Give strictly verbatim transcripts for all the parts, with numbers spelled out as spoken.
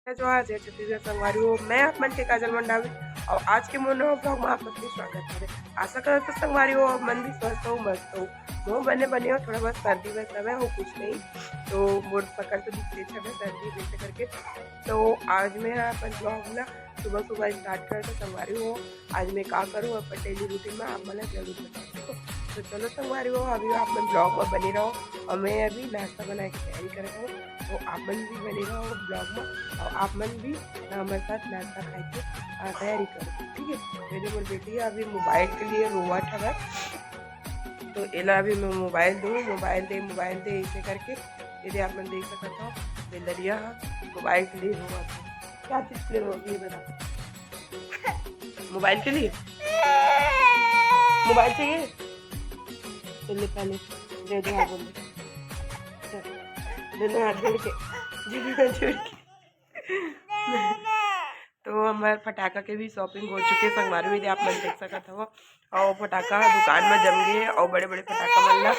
जोहार, जय छत्तीसगढ़ संगवारी हो, मैं आप मन के काजल मंडावी अउ आज के मोर नवा vlog में आप मन के स्वागत हे। आशा करत हों संगवारी हो, आप मन भी स्वस्थ हो, मस्त हो। मोर बने बने हो, थोड़ा बहुत सर्दी वैसा हवे, अउ कुछ नहीं, तो मोर सकल तो दिखते हवे सर्दी वैसे करके। तो आज मैं अपन vlog ला सुबह सुबह start करत हों संगवारी हो। आज मैं का करूँ अपन daily routine में, आप मन ला जरूर बताहूँ। तो चलो संगवारी हो, अभी आप मन vlog में बने रहो अउ मैं अभी नाश्ता बनाए के तैयारी करत हों। तो आप मन भी बने रहो vlog में अउ आप मन भी हमर साथ नाश्ता खाए के, आ, तैयारी करो, ठीक है। ये दे मोर बेटी अभी mobile के लिए रोवत हवे, तो एला अभी मैं mobile दूँ, mobile दे, mobile दे, ऐसे करके। ये दे आप मन देख सकत हो, बेंदरिया ह mobile के लिए रोवत हे। क्या चीज के लिए रोवत हे, ये बता। Mobile के लिए? Mobile चाहिए? चलिए पहले दे दो हाथ, बोल दे। चल, दोनों हाथ जोड़ के, दोनों हाथ जोड़ के। तो हमर फटाका के भी shopping हो चुके हे संगवारी हो, ये दे आप मन देख सकत हव। अउ फटाका ह दुकान म जम गे हे अउ बड़े-बड़े फटाका मन ला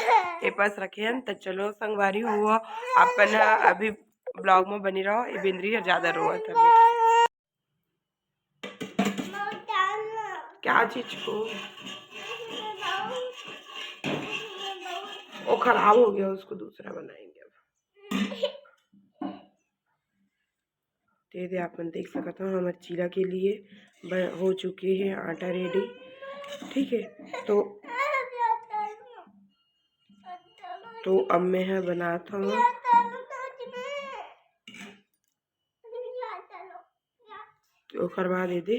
ए पास रखे हन। त चलो संगवारी हो, आप मन ह अभी vlog म बने रहो। ये बेंदरी ह ज्यादा रोवत हवे। क्या चीज को? वो खराब हो गया, उसको दूसरा बनाएंगे अब। तो ये दे आप मन देख सकत हो, हमर चीला के लिए ब-, हो चुके हे आटा ready, ठीक है। तो, तो अब मैं ह बनात हव। तो ओकर बाद ये दे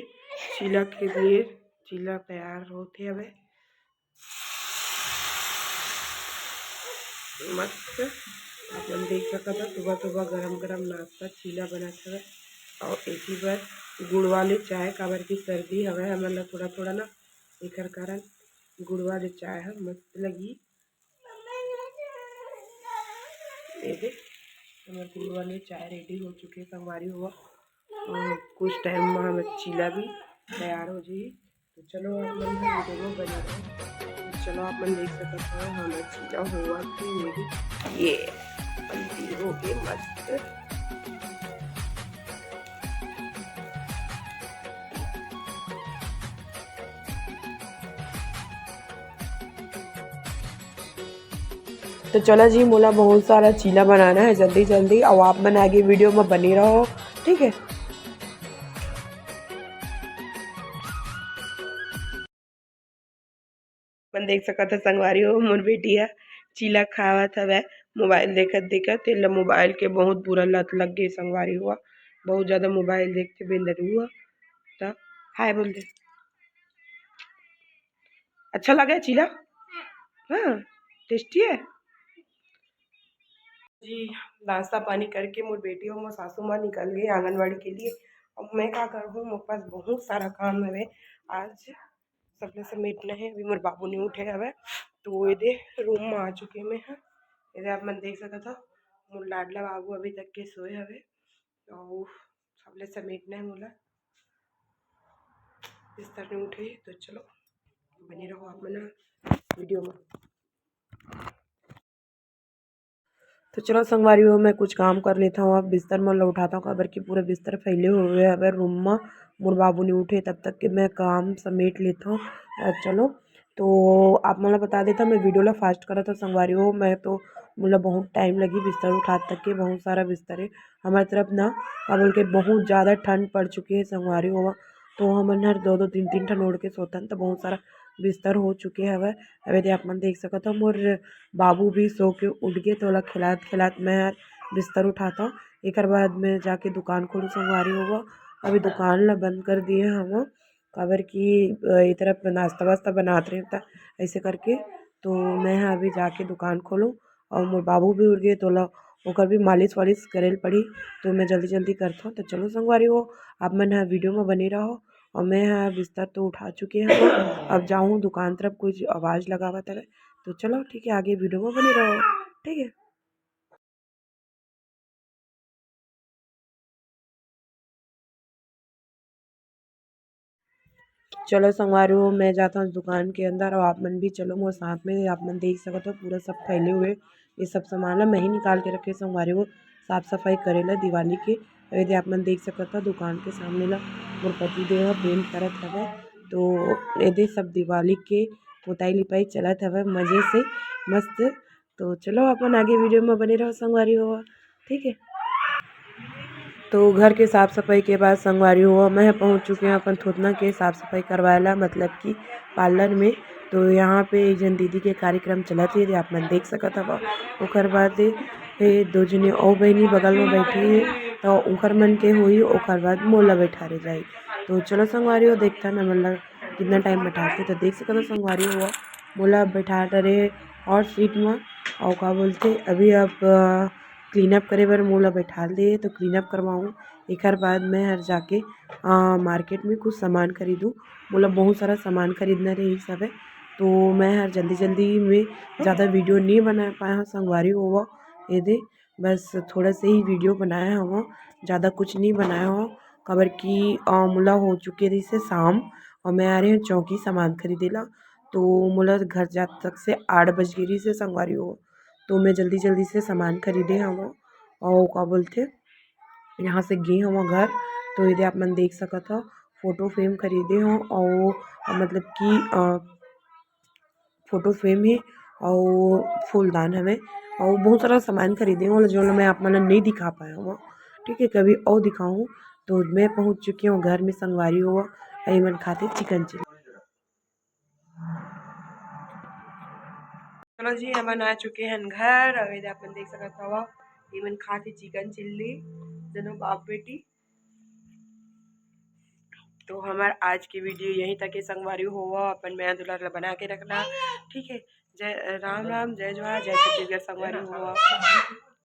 चीला के लिए, चीला तैयार होत हे हवे। मस्त, आप मन देख सकत हो, सुबह सुबह गरम गरम नाश्ता चीला बनत हवे। अउ एती बर गुड़ वाले चाय, काबर की सर्दी हवे हमन ला थोड़ा थोड़ा ना, एकर कारण गुड़ वाले चाय ह मस्त लगही। ये दे, हमर गुड़ वाले चाय ready हो चुके हे संगवारी हो। अउ कुछ time में हमर चीला भी तैयार हो जाही। तो चलो आप मन ह video में बने रहो। तो चलो आप मन देख सकत हो, हमर चीला होवत हे, ये दे, ये बनती हो के मस्त। तो चलो जी, मोला बहुत सारा चीला बनाना हे जल्दी जल्दी, अउ आप मन आगे video में बने रहो, ठीक है। अपन देख सकत ह संगवारी हो, मोर बेटी ह चीला खावत हवय, mobile देखत देखत। एला mobile के बहुत बुरा लत लग गे संगवारी हो, बहुत ज्यादा mobile देखथे बेंदरू ह। त हाय बोल दे। अच्छा लगे चीला? हाँ, tasty है। जी, नाश्ता पानी करके मोर बेटी अउ मोर सासू माँ निकल गे आंगनबाड़ी के लिए। अब मैं का करहूँ, मोर पास बहुत सारा काम हवे आज, सबले समेटना हे। अभी मोर बाबू नहीं उठे हवे, तो ये दे room में आ चुके मैं ह। ये दे आप मन देख सकत हो, मोर लाडला बाबू अभी तक के सोए हवे, तो सबले समेटना हे मोला, बिस्तर नहीं उठे। तो चलो बने रहो आप मन video में। तो चलो संगवारी हो, मैं कुछ काम कर लेता हूँ, अब बिस्तर मन ल उठाता हूँ, काबर कि पूरा बिस्तर फैले हुए हवे room में। मोर बाबू नहीं उठे तब तक के मैं काम समेट लेता हूँ। अ, चलो, तो आप मन ल बता देता हूँ, मैं video ला fast करत हूँ संगवारी हो, मैं तो मोला बहुत time लगी बिस्तर उठात तक के, बहुत सारा बिस्तर है हमारे तरफ ना, का बोल के बहुत ज़्यादा ठंड पड़ चुके हे संगवारी हो, तो हमन हर दो दो तीन तीन ठन ओढ़ के सोतन, तो बहुत सारा बिस्तर हो चुके हवय। अब ये दे आप मन देख सकत हो, मोर बाबू भी सो के उठ गे, तो ओला खिलात खिलात मैं हर बिस्तर उठात हव। एकर बाद मैं जाके दुकान खोलूँ संगवारी हो। अभी दुकान ला बंद कर दिए हव, काबर कि, अ, ए तरफ नाश्ता वास्ता बनात रहे त ऐसे करके, तो मैं ह अभी जाके दुकान खोलूँ। अउ मोर बाबू भी उठ गे, तो ओला, ओकर भी मालिश वालिश करे ल पड़ी, तो मैं जल्दी जल्दी करथव। तो चलो संगवारी हो, आप मन ह video में बने रहो। अउ मैं ह बिस्तर तो उठा चुके हव, अब जाऊँ दुकान तरफ, कुछ आवाज़ लगावत हवे। तो चलो ठीक है, आगे video में बने रहो, ठीक है। चलो संगवारी हो, मैं जाता हूँ दुकान के अंदर अउ आप मन भी चलो मोर साथ में। आप मन देख सकत हो, पूरा सब फैले हुए, ये सब सामान ला मैं ही निकाल के रखे संगवारी हो, साफ सफाई करे ला दिवाली के। अउ एदे आप मन देख सकत हव, दुकान के सामने ला मोर पति देव ह पेंट करत हवय। तो एदे सब दिवाली के पोताई लिपाई चलत हवय मजे से, मस्त। तो चलो, अपन आगे वीडियो में बने रहो संगवारी हो, ठीक है। तो घर के साफ सफाई के बाद संगवारी हो, मैं पहुंच चुके हूँ अपन थोथना के साफ सफाई करवाए ला, मतलब कि पार्लर में। तो यहाँ पे एक झन दीदी के कार्यक्रम चलत हे, आप मन देख सकत हव। ओकर बाद हे दो झने अउ बहिनी बगल में बैठे हे, तो ओकर मन के होही, ओकर बाद मोला बैठारे जाही। तो चलो संगवारी हो, देखथन हमन ला कितना टाइम बैठाथे। तो देख सकत हव संगवारी हो, मोला बैठा डरे हे और सीट में, अउ का बोलथे, अभी अब क्लीन अप करे बर मोला बैठाल दे हे, तो क्लीन अप करवाऊँ। एकर बाद मैं हर जाके अ, मार्केट में कुछ सामान खरीदूँ। मोला बहुत सारा सामान खरीदना रहिस हवे, तो मैं हर जल्दी जल्दी में ज़्यादा वीडियो नहीं बना पाए हव संगवारी हो। एदे बस थोड़ा से ही वीडियो बनाए हव, ज़्यादा कुछ नहीं बनाए हव, काबर कि अ, मोला हो चुके रहिस हे शाम अउ मैं आ रहे हव चौकी सामान खरीदे ला। तो मोला घर जात तक से आठ बज गे रहिस हे संगवारी हो। तो मैं जल्दी जल्दी से सामान खरीदे हव अउ का बोलथे, यहाँ से गे हव घर। तो एदे आप मन देख सकत हव, फोटो फ्रेम खरीदे हव अउ मतलब कि अ, फोटो फ्रेम हे अउ फूलदान हवे अउ बहुत सारा सामान खरीदे हव, जोन मैं आप मन ला नहीं दिखा पाए हव, ठीक है, कभी अउ दिखाऊँ। तो मैं पहुँच चुके हव घर में संगवारी हो, अउ एमन खाथे चिकन चिल्ली। चलो जी, हमन आ चुके हन घर। अउ एदे आप मन देख सकत हव, एमन खाथे चिकन चिल्ली, दोनों बाप बेटी। तो हमर आज के वीडियो यहीं तक हे संगवारी हो, अपन मया दुलार ला बना के रखना, ठीक है। जय राम राम, जय जोहार, जय छत्तीसगढ़ संगवारी हो।